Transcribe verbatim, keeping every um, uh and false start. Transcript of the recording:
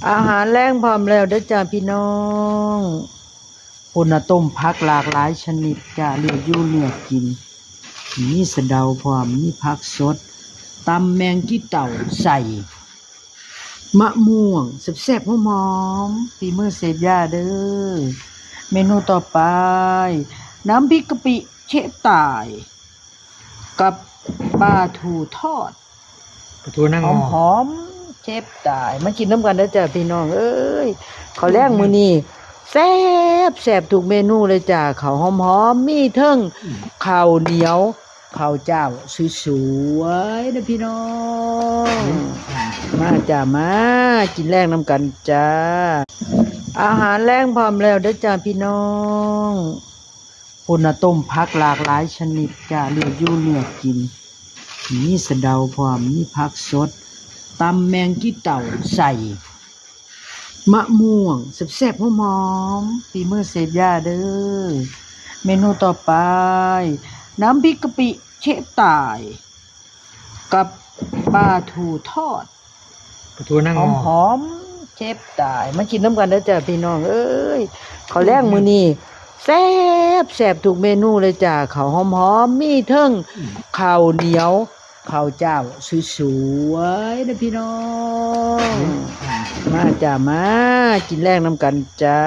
อาหารแลงพร้อมแล้วเด้อจ้าพี่น้อง พุ้นน่ะต้มผักหลากหลายชนิดจ้า เลือกอยู่เลือกกิน มีสะเดาพร้อม มีผักสด ตำแมงขี้เต่าใส่มะม่วง แซ่บๆ หอมๆ ฝีมือเสพยาเด้อ เมนูต่อไป น้ำพริกกะปิเชฟต่าย กับปลาทูทอด ปลาทูนั่ง ห ง อม อ หอมๆ เชฟต่าย มากินน้ำกันเด้อจ้าพี่น้องเอ้ย ข้าวแลงมื้อนี้แซ่บแซ่บทุกเมนูเลยจ้า ข้าวหอมหอมๆ มีเทิงข้าวเหนียว ข้าวเจ้าสวยๆ นะพี่น้อง มาจ้า มากินแลงน้ำกันจ้า อาหารแลงพร้อมแล้วเด้อจ้าพี่น้อง พุ้นน่ะต้มผักหลากหลายชนิดจ้า เลือกอยู่เลือกกิน มีสะเดาพร้อม มีผักสด ตำแมงขี้เต่าใส่มะม่วง แซ่บๆ หอมๆ ฝีมือเสพยาเด้อ เมนูต่อไป น้ำพริกกะปิเชฟต่าย กับปลาทูทอด ปลาทูนั่ง ห ง อม อ หอมๆ เชฟต่าย มากินน้ำกันเด้อจ้าพี่น้องเอ้ย ข้าวแลงมื้อนี้แซ่บแซ่บทุกเมนูเลยจ้า ข้าวหอมหอมๆ มีเทิงข้าวเหนียว ข้าวเจ้าสวยๆ นะพี่น้อง มาจ้า มากินแลงน้ำกันจ้า